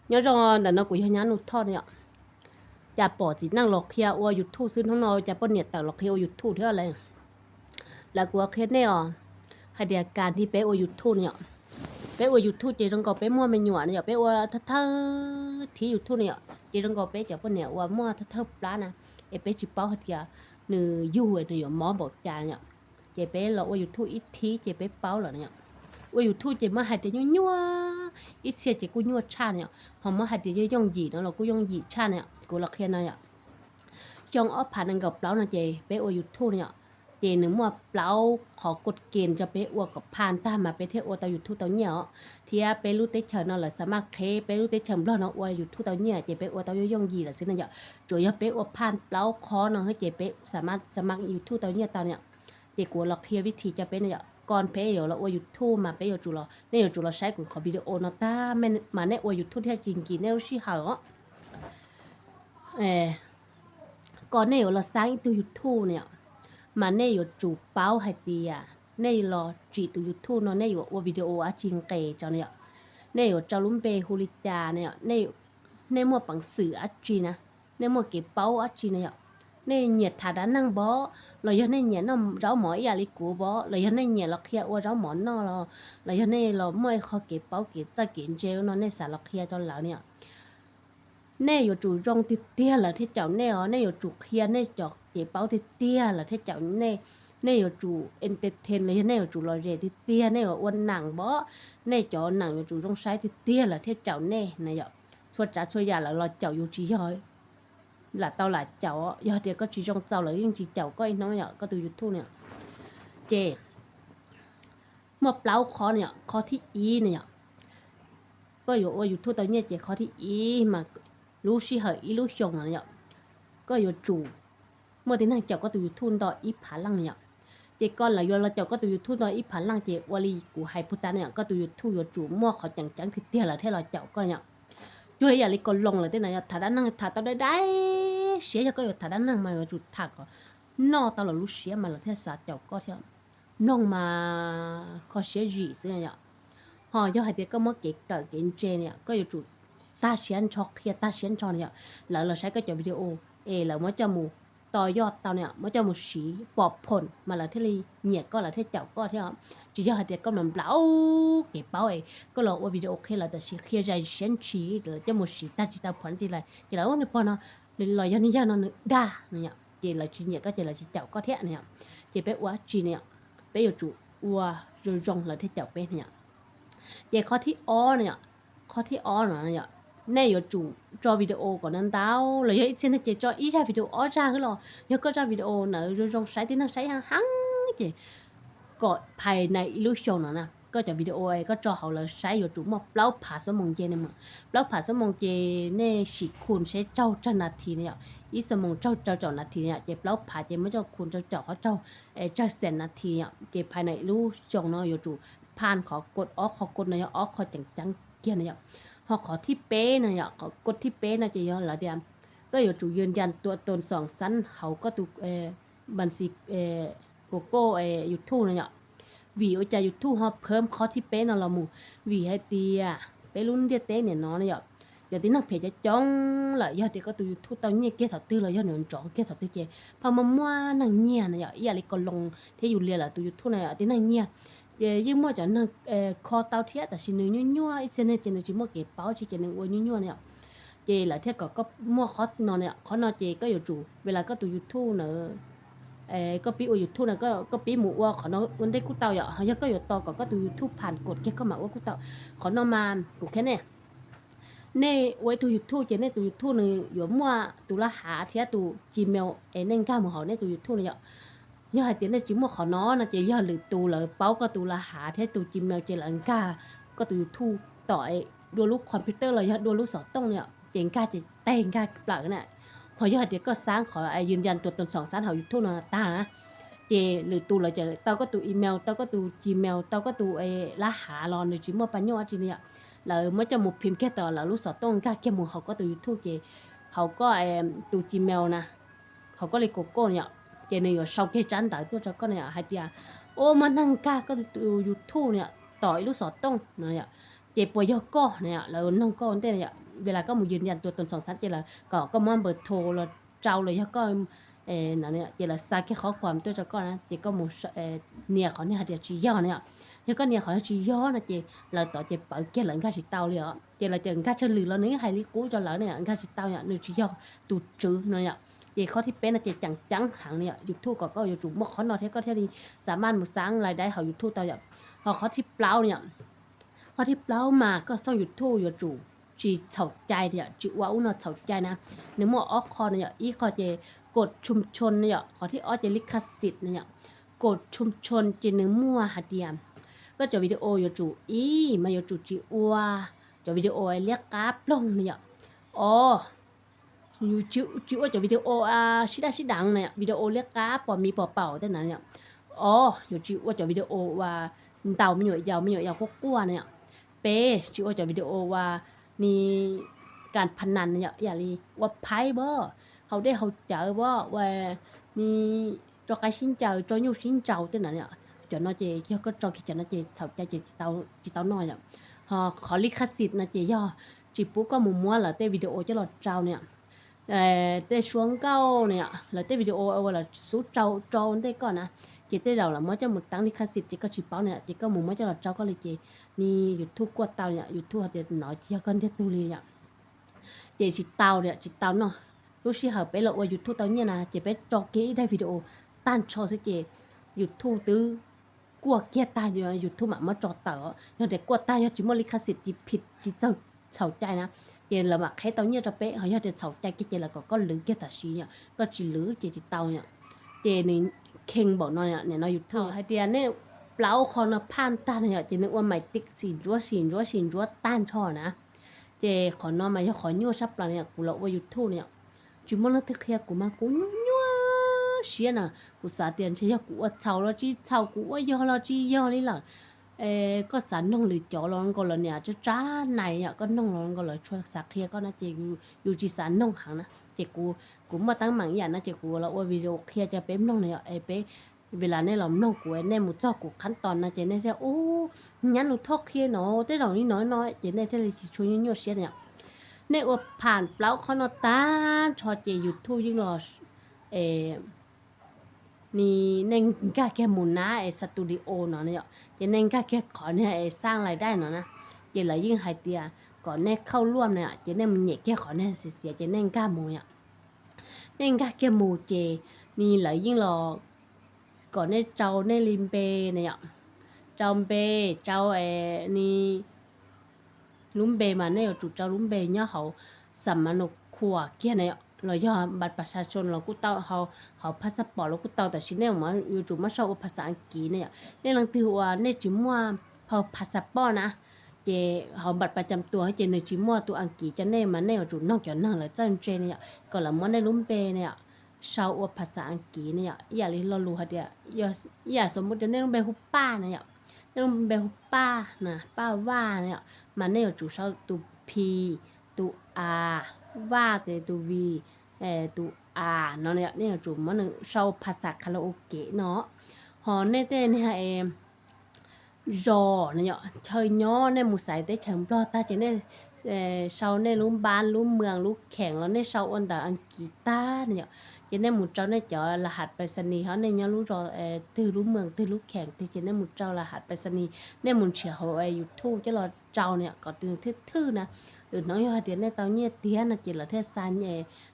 Nyob zoo, ntawm no kuv yog Nyab Nus Thoj no yom. Cas pom txiv neej los qhia ua YouTube xwb, hnub no cas poj niam tawm los qhia ua YouTube thiab lawm. Lawv kuv qhia nej os, hais tias kas thiab peb ua YouTube no yom. Peb ua YouTube ces zoo nkaus peb muaj me nyuam no yom, peb ua thawj thawj thib YouTube no yom, ces zoo nkaus peb cov poj niam uas muaj thawj thawj plab na, es peb tsis paub hais tias nws yug nws yuav mob npaum cas no yom. Ces peb los ua YouTube ib thib ces peb paub lawm no yom. Ua YouTube ces muab hais tias nyuaj nyuaj, ib txhia ces kuj nyuaj tshaj no yom, ho muab hais tias yooj yooj yim no los kuj yooj yim tshaj no yom. Kuv los qhia no yom, xyoo ob phav nees nkaum plaub no ces peb ua YouTube no yom, ces nws muaj plaub qhov kod kem rau peb ua kom phaj tag mas peb thiaj ua tau YouTube tau nyiaj os. Thiab peb lub teb chaws no lawv xa maj qheb, peb lub teb chaws Nplog no ua YouTube tau nyiaj ces peb ua tau yooj yooj yim lawm xwb no yom. Tsuas yog peb ua phaj plaub qhov no xwb ces peb xa maj, xa maj YouTube tau nyiaj tau no yom. Ces kuv los qhia vib thim cov peb no yom, koj peb yuav los ua YouTube mas peb yuav tsum los, nej yuav tsum los saib kuv qhov video no tag mas nej ua YouTube thiaj tsis nkim nej lub sij hawm os. Koj nej yuav los xab ib tug YouTube no yom, mas nej yuav tsum paub hais tias nej los tsim tus YouTube no nej yuav ua video dab tsi nqes tso no yom. Nej yuav rau lub npe hu li cas no yom, nej muaj peev xwm dab tsi na, nej muaj kev paub dab tsi no yom. Nej nyiam tham dab neeg npov, los yog nej nyiam noj zaub mov ib yam li kuv npov, los yog nej nyiam los qhia ua zaub mov noj los, los yog nej los muaj ib qho kev paub kev txawj kev ntse no nej xav los qhia rau lawv no yom. Nej yuav tsum zoo tiag tiag lawv thiaj caum nej os, nej yuav tsum qhia nej cov kev paub tiag tiag lawv thiaj caum nej, nej yuav tsum entertain los yog nej yuav tsum lom zem tiag tiag, nej yuav ua neem npov, nej cov neem yuav tsum zoo saib tiag tiag lawv thiaj caum nej na yom. Txhua tsav txhua yam lawv los caum yus tsis yog lam tau lam caum, yog tias koj tsis zoo txaus lawv yeej tsis caum koj ib hnub yom, koj tus YouTube no. Ces muaj plaub qhov no yom, qhov thib ib no yom, koj yuav ua YouTube tau nyiaj ces qhov thib ib mas lub sij hawm ib lub xyoo no yom, koj yuav tsum muaj tib neeg caum koj tus YouTube nto ib phav leej no yom. Ces koj lawv yuav los caum koj tus YouTube nto ib phav leej ces ua li kuv hais puag ta no yom, koj tus YouTube yuav tsum muaj qhov ceev ceev tiag tiag lawv thiaj los caum koj yom. Cuag ib yam li kaus loos lawm tej no yom, tham dab neeg tham tau dai dai siab, yog koj yuav tham dab neeg mas yuav tsum tham kom noj tau lawv lub siab mas lawv thiaj xav caum koj thiab. Mloog mas kho siab zim xwb yom. Ho yog hais tias koj muab kev kawm kev ntse no yom, koj yuav tsum tag siab nrho qhia tag siab nrho no yom, lawv los saib koj cov video es lawv muab coj mus to yoj tau no yom, muab coj mus siv pom phoom mas lawv thiaj li nyiam koj lawv thiaj caum koj thiab. Tsis yog hais tias koj nplaum kev paub es koj los ua video qhia lawv tab sis qhia zais siab ntshis lawv coj mus siv tag tsis tau phoom dab tsi lawm ces lawv ua nws pog no los yog nws yawg no nws dag no yom, ces lawv tsis nyiam koj ces lawv tsis caum koj thiab no yom. Ces peb ua dab tsi no yom, peb yuav tsum ua zoo zoo lawv thiaj caum peb no yom. Ces qhov thib ob no yom, qhov thib ob no yom, nej yuav tsum tso video kom ntau ntau los yog ib txhia neeg ces tso ib zaj video ob zaj xwb los yog koj zaj video ntawd zoo zoo saib tib neeg saib heev heev ces kom phais na ib lub xyoo no na koj cov video koj tso hauv lawv saib yuav tsum muaj plaub phav xuab moos nce no mas. Plaub phav xuab moos ces nej sim khum seb raug tsawg nas this no yom, ib xuab moos raug rau caum nas this no yom, ces plaub phav ces muab coj khum rau caum qhov raug tsawg xees nas this yom, ces phais na ib lub xyoo no yuav tsum phaj qhov kod, ob qho kod no yog ob qho ceev ceev kiag no yom. Ho qhov thib peb no yom, qhov kod thib peb no ces yog lawv tias koj yuav tsum yws ncas tua toos xoom xab hauv koj tus npas xis Google YouTube no yom. Vim ua cas YouTube ho phawb qhov thib peb no los mus? Vim hais tias peb lub ntiaj teb niam no no yom, cov tib neeg phem coob coob lawm, yog tias koj tus YouTube tau nyiaj kiag thaum twg los yog nws nrov kiag thaum twg ces pheej muaj muaj neeg nyiag no yom, ib yam li kaus loos thiab yus lias lawv tus YouTube no yom, tib neeg nyiag. Ces yeej muaj cov neeg kho tau thiab tab sis nws nyuaj nyuaj, ib txhia neeg ces nws tsis muaj kev paub tsi ces nws ua nyuaj nyuaj no yom. Ces lawv thiaj kom koj muaj qhov no no, qhov no ces koj yuav tsum, vim lawv koj tus YouTube na, koj pib ua YouTube na, koj pib mus ua qhov no ua ntej kuj tau yom. Ho yog koj yuav tos kom koj tus YouTube phaj kod kiag koj mam ua kuj tau. Qhov no mas kuv qhia nej, nej ua ib tug YouTube ces nej tus YouTube nws yuav muaj tus laj hav thiab tus Gmail es nej nkag mus hauv nej tus YouTube no yom. Yog hais tias nej tsis muaj qhov no no ces yog lwm tus lawv paub koj tus laj hav thiab tus Gmail ces lawv nkag koj tus YouTube tom dua lub computer los yog dua lub xov tooj no yom, ces nkag ces teg nkag plaws na. Ho yog hais tias koj xab qhov yws ncas tua toos xoom xab hauv YouTube no tag na, ces lwm tus lawv tseem tau koj tus email, tau koj tus Gmail, tau koj tus laj hav los nws tsis muaj paj nyuj dab tsi no yom, lawv muab coj mus phim kiag tom lawv lub xov tooj nkag kiag mus hauv koj tus YouTube ces hauv koj tus Gmail na, hauv koj li Google no yom, ces nws yuav sau kiag tsab ntawv tuaj rau koj no yom hais tias, ua muaj neeg nkag koj tus YouTube no yom tom ib lub xov tooj no yom, ces puas yog koj no yom, lawv noog koj ua ntej no yom. Vis las koj mus yws yas tua tus xoom xav ces lawv kom koj muab npawb tho los rau los yog koj, ces lawv xa kiag qhov khuam tuaj rau koj na ces koj mus nias qhov niag hais tias tsis yog na yom. Yog koj nias qhov tsis yog no ces lawv tod ces pawv kiag lawv nkag tsis tau li os. Ces lawv cawm nkag tsawg lwm los nws yeej hais li qub rau lawv na yom, nkag tsis tau yom, nws tsis yog tus tswv no yom. Ces qhov thib peb no ces ceev ceev heev na yom, YouTube kom koj yuav tsum muaj qhov no thiab koj thiaj li xa maj mus xav lais dai hauv YouTube tau yom. Ho qhov thib plaub na yom, qhov thib plaub mas koj xoj YouTube yuav tsum tsis txhaum cai yom, tsis ua ub no txhaum cai na. Nws muaj ob qho na yom, ib qho ces kod tshum tshon na yom, qhov thib ob ces lij khaj xim na yom. Kod tshum tshon ces nws muaj hais tias koj cov video yuav tsum, ib mas yuav tsum tsis ua cov video liab qab ploog na yom. Ob, tsis ua cov video sib daj sib deev na yom, video liab qab pom mis pom paum tej na yom. Ob, yuav tsis ua cov video uas ntaus me nyuam yaus me nyuam yaus quaj quaj na yom. Peb, tsis ua cov video uas nis kas pha nas na yom, yam li ua phaib pab, haus dej haus cawv pab, ua nis tso qaib sib ncaws tso nyuj sib nraus tej na yom. Cov no ces yog koj tso kiag cov no ces txhaum cai ces tsis tau noj yom. Ho qhov lij khaj xim no ces yog tsis pub koj mus muab lawv tej video coj los rau na yom. Tej suab nkauj na yom, lawv tej video uas lawv xub rau rau ntej koj na, ces tej zaum lawv muab coj mus teeb lij khaj xim ces koj tsis paub na yom, ces koj mus muab coj los rau koj li ces nis YouTube kuaj tau na yom, YouTube hais tias no tsis yog koj ntiag tug li yom. Ces tsis tau na yom, tsis tau noj. Lub sij hawm peb los ua YouTube tau nyiaj na ces peb tso kiag ib daim video tag nrho xwb ces YouTube twb kuaj kiag tag, YouTube mam muab tso tawm. Yog tias kuaj tag yog tsis muaj lij khaj xim tsis phim tsis txhaum cai na, ces lawv mam qheb tau nyiaj rau peb. Ho yog tias txhaum cai kiag ces lawv kom koj lwv kiag tam sim yom, koj tsis lwv ces tsis tau yom. Ces nws kheev npaum no, nim no YouTube hais tias nej plaub qho no phaj tag na yom, ces nws ua mais tim xim ntsuab xim ntsuab xim ntsuab tag nrho na. Ces qhov no mas yog qhov nyuaj sab plaws na yom, kuv los ua YouTube na yom, tsis muaj leej twg qhia kuv mas kuv nyuaj nyuaj siab na. Kuv xav tias ntshe yog kuv ua txhaum los tsis txhaum, kuv ua yog los tsis yog li lawm. Koj xav noog lwm cov los nkaus lawv niam tsab tsab nais yom, koj noog los nkaus lawv tsis xav qhia koj na ces yus tsis xav noog heev na. Ces kuv muaj teeb meem ib yam no ces kuv los ua video qhia rau peb mloog na yom, es peb, vis las nej los mloog kuv nej mus txog kuv qhab tos no ces nej thiaj ub, nyab nus thoj qhia no tej zaum li no no ces nej thiaj li tsis tshua nyuaj nyuaj siab na yom. Nej ua pham plaub qhov no tag nrho ces YouTube yeej los, nis nej nkag kiag mus na es studio no na yom, ces nej nkag kiag qhov niag es xaj lais dai no na, ces lawv yeej hais tias kom nej khauj luaj na yom, ces nej mus nyem kiag qhov niag xiav xiav ces nej nkag mus yom. Nej nkag kiag mus ces nis lawv yeej los kom nej rau nej li npe na yom, rau npe, rau nis lub npe mas nej yuav tsum rau lub npe nyob hauv xa ma nus khuam kiag na yom, los yog npas pas xas xos los kuj tau, hauv phas xas pom los kuj tau, tab sis nej yuav tsum muab sau ua phas xas Askiv na yom. Nej leej twg uas nej tsis muaj phau phas xas poj na, ces hauv npas pas cam tuas ces nws tsis muaj tus Askiv cov nej mas nej yuav tsum noog cov neeg lawv txawj ntse na yom, kom lawv muab nej lub npe na yom sau ua phas xas Askiv na yom. Ib yam li lo lus hais tias, ib yam xav muab tias nej lub npe hu Paj na yom, nej lub npe hu Paj na, Paj Vaj na yom, mas nej yuav tsum sau tus P, tus A, Vaj ces tus V, tus A no na yom, nej yuav tsum muab nws sau phas xas kha la u kev no. Ho nej tej niag zos na yom, chaw nyob nej mus xaiv teb chaws Nplog tag ces nej sau nej lub npab lub mws lub kheem los nej sau ua ntawv Askiv tag na yom, ces nej mus rau nej cov la has pais xas nis, ho nej nyob lub zos twg lub mws twg lub kheem twg ces nej mus rau la has pais xas nis, nej mus nrhiav hauv YouTube coj los rau na yom, kom tus thwj thwj na. Lwm hnub yog hais tias nej tau nyiaj tiag no ces lawv thiaj xa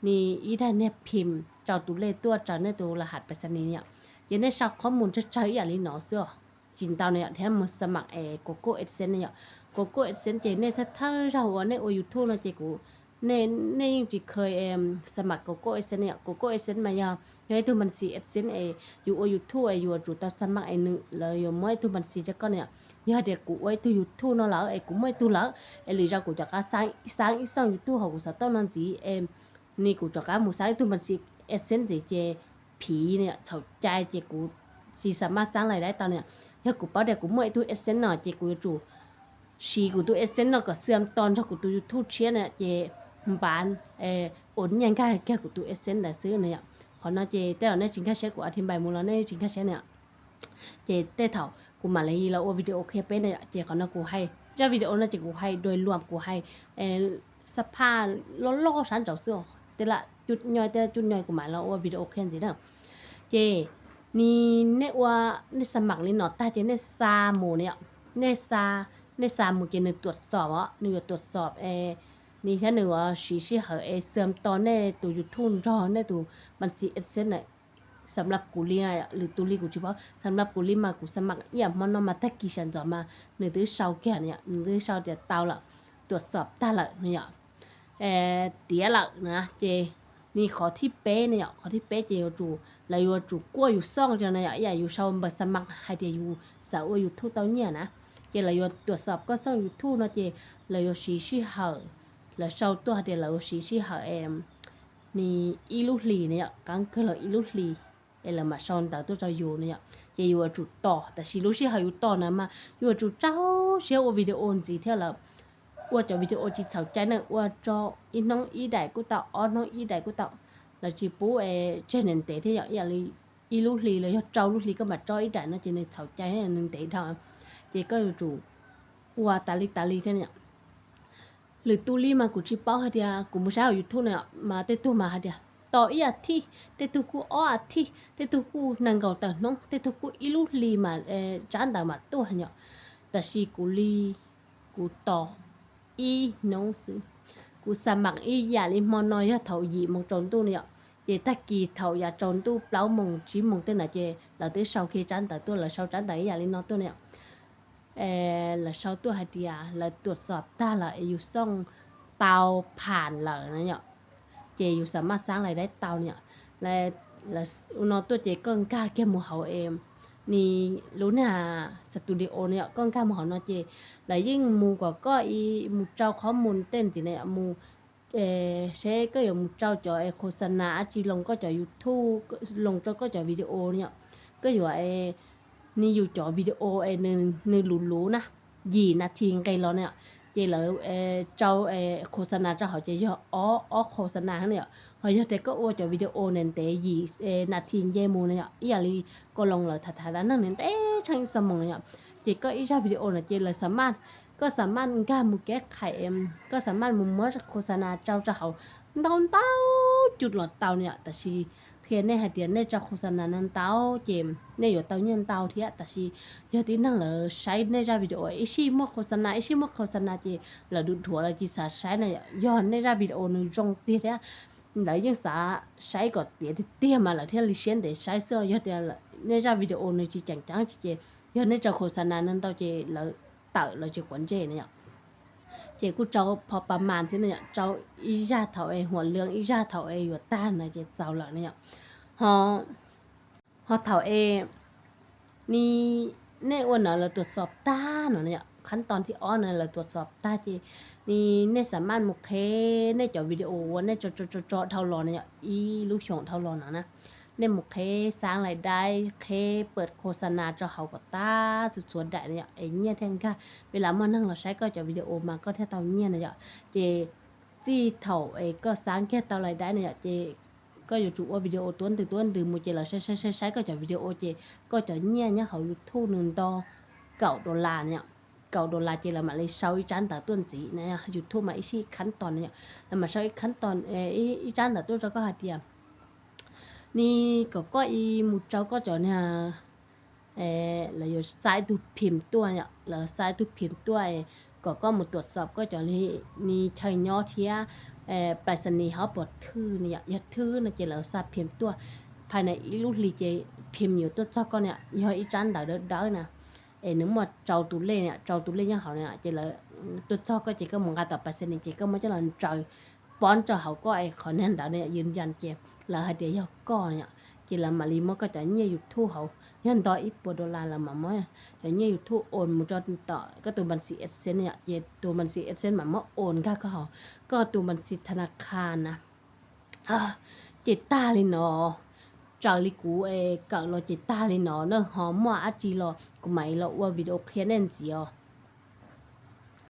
nis ib daim niag phim rau tus lej tuaj rau nej tus la has pais xas nis yom. Ces nej sau qhob mus tsawg tsawg ib yam li no xwb os, tsis ntau na yom, thiab mus xa mam es Google AdSense na yom. Google AdSense ces nej thawj thawj zaug uas nej ua YouTube no ces kuv, nej yeej tsis kheev xa mam Google AdSense na yom. Google AdSense mas yog, yog ib tug npas xis AdSense es yus ua YouTube es yus yuav tsum tau xa mam es nws, lawv yuav muab ib tug npas xis rau koj na yom. Yog hais tias kuv ua ib tug YouTube no lawm es kuv muaj ib tug lawm es lwm zaus kuv rov qab xa ib xoj YouTube hauv kuv xov tooj no ntxiv es nis kuv rov qab mus xa ib tug npas xis AdSense ntxiv ces phiv na yom, txhaum cai ces kuv tsis xa mam xab lais dai tau na yom. Yog kuv paub tias kuv muaj ib tug AdSense no ces kuv yuav tsum siv kuv tus AdSense no kom xwm tos nrog kuv tus YouTube tshiab na ces npav ua nyiaj nkag kiag kuv tus AdSense ntawd xwb na yom. Qhov no ces tej zaum nej tsis nkag siab, kuv a thi npais mus los nej tsis nkag siab na yom. Ces tej thaum kuv mam li los ua video qhia peb na yom, ces qhov no kuv hais zaj video no ces kuv hais dua luam kuv hais xa phaj loj loj sab nraud xwb, tej laj cuj nyoj tej laj cuj nyoj kuv mam los ua video qhia ntxiv na. Ces ni nej ua, nej xa mam li no tag ces nej xa mus na yom, nej xa, nej xa mus ces nws tuam xob os, nws yuav tuam xob es ni thiab nws yuav siv sij hawm es xam to nej tus YouTube nrog nej tus mas xi adsense na. Xam lab kuv li, lwm tus li kuv tsis paub, xam lab kuv li mas kuv xa mam ib yam hmo no mas tag kis sawv ntxov mas nws twb sau kiag na yom, nws twb sau tias tau lawm, tuam xob tag lawm na yom, tiav lawm na. Ces ni qhov thib peb na yom, qhov thib peb ces yuav tsum, lawv yuav tsum kuaj yus xooj rau na yom, ib yam yus sau npawb xa mam hais tias yus xav ua YouTube tau nyiaj na. Ces lawv yuav tuam xob koj xooj YouTube no ces lawv yuav siv sij hawm, lawv sau tuaj hais tias lawv yuav siv sij hawm ni ib lub hlis na yom, qab kawg los ib lub hlis es lawv mam sau ntawv tuaj rau yus na yom. Ces yus yuav tsum tos, tab sis lub sij hawm yus tos na mas yus yuav tsum rau siab ua video ntxiv thiab lawm. Ua cov video tsis txhaum cai na, ua tso ib hnub ib daim kuj tau, ob hnub ib daim kuj tau, lawv tsis pub tseg ntev ntev thiab yom, ib yam li ib lub hlis los yog rau lub hlis koj mam tso ib daim no ces nws txhaum cai, nws ntev dhau. Ces koj yuav tsum ua tas li tas li thiab. Lwm tus li mas kuv tsis paub hais tias kuv mus saib hauv YouTube na mas tej tug mas hais tias tos ib as thiv, tej tug kuj ob as thiv, tej tug kuj nees nkaum tawm hnub, tej tug kuj ib lub hlis mas tsab ntawv mam tuaj yom. Tab sis kuv li, kuv tos ib hnub xwb. Kuv xa mam ib yam li hmo no yog thaum yim moos tsaus ntuj na yom, ces tag kis thaum yav tsaus ntuj plaub moos tsib moos tej na ces lawv twb sau kiag tsab ntawv tuaj, lawv sau tsab ntawv ib yam li no tuaj na yom. Lawv sau tuaj hais tias lawv tuam xob tag lawm es yus xooj tau pham lawm na yom, ces yus xa mam xaab lais daib tau na yom. Lawv ua no tuaj ces koj nkag kiag mus hauv es ni lub niag studio na yom, koj nkag mus hauv no ces lawv yeej mus kom koj mus rau qhov mus tej ntxiv na yom, mus seb koj yuav mus rau cov es khos xa nas dab tsi los koj cov YouTube, los rau koj cov video na yom. Koj yuav ni yus cov video es nws luv luv na, yim nas this nqes los na yom, ces lawv rau khos xa nas rau hauv ces yog ob khos xa nas na yom. Ho yog tias koj ua cov video ntev ntev yim nas this nce mus na yom, ib yam li koj los lawv tham tham dab neeg ntev tsheej ib xuab moos na yom, ces koj ib zaj video no ces lawv xa mam, koj xa mam nkag mus kev qhais, koj xa mam mus muab khos xa nas rau rau hauv ntau ntau cuj los tau na yom. Tab sis qhia nej hais tias nej rau khos xa nas no ntau ces nej yuav tau nyiaj ntau thiab. Tab sis yog tib neeg lawv saib nej zaj video ib sij muaj khos xa nas ib sij muaj khos xa nas ces lawv duv dhuav lawv tsis xav saib na yom. Yog nej zaj video nws zoo tiag thiab lawv yeej xav saib kom tiav tiag tiag mas lawv thiaj li siab ntev saib xwb. Yog tias nej zaj video nws tsis ceem ceeb ces yog nej rau khos xa nas no ntau ces lawv tawm lawv tsis quav ntsej na yom. Ces kuj rau pho pa mas xwb na yom, rau ib zaj thaum es huam lwm ib zaj thaum es yuav tag na ces txaus lawm na yom. Ho, ho thaum es ni nej ua no lawv tuam xob tag no na yom, khab toj thib ob no lawv tuam xob tag ces ni nej xa mam mus qheb nej cov video uas nej tso tso tso dhau los na yom, ib lub xyoos dhau los no na. Nej mus qheb xaab lais daib, qheb pawm khos xa nas rau hauv kom tag txhua txhua daim na yom, es nyiaj thiaj nkag. Peb lam muaj neeg los saib koj cov video mas koj thiaj tau nyiaj na yom. Ces txij thaum es koj xaab kiag tau lais daib na yom, ces koj yuav tsum ua video tuab ntws tuab ntws mus ces lawv saib saib saib saib koj cov video ces koj cov nyiaj nyob hauv YouTube nws nto kaum dollar na yom. Kaum dollar ces lawv mam li sau ib tsab ntawv tuaj ntxiv na, YouTube mas ib sij khab toj na yom, lawv mam sau ib khab toj, ib tsab ntawv tuaj rau koj hais tias ni kom koj mus rau koj cov ni, lawv yuav xa ib tug phim tuaj yom, lawv xa ib tug phim tuaj kom koj mus tuam xob koj cov ni chaw nyob thiab plais xa nis ho pom thwj na yom, yog thwj no ces lawv xa phim tuaj. Phais na ib lub hlis ces phim yuav tuaj txog koj na, yog ib tsab ntawv dawb dawb na, es nws muaj rau tus lej na, rau tus lej nyob hauv na, ces lawv tuaj txog koj ces koj mus nqa tom plais xa nis ces koj muab coj los ntsaws pob rau hauv koj es qhov niag ntawd na yws yas ces lawv hais tias yog koj na yom. Ces lawv mam li muab koj cov nyiaj YouTube hauv, yog nto ib puas dollar lawv mam muab cov nyiaj YouTube oos mus rau tom koj tus mas xi adsense na yom, ces tus mas xi adsense mam muab oos nkag koj hauv, koj tus mas xi tha na kha na. Ces tag li no, raws li kuv kawm los ces tag li no na, ho muaj dab tsi los kuv mam los ua video qhia nej ntxiv os.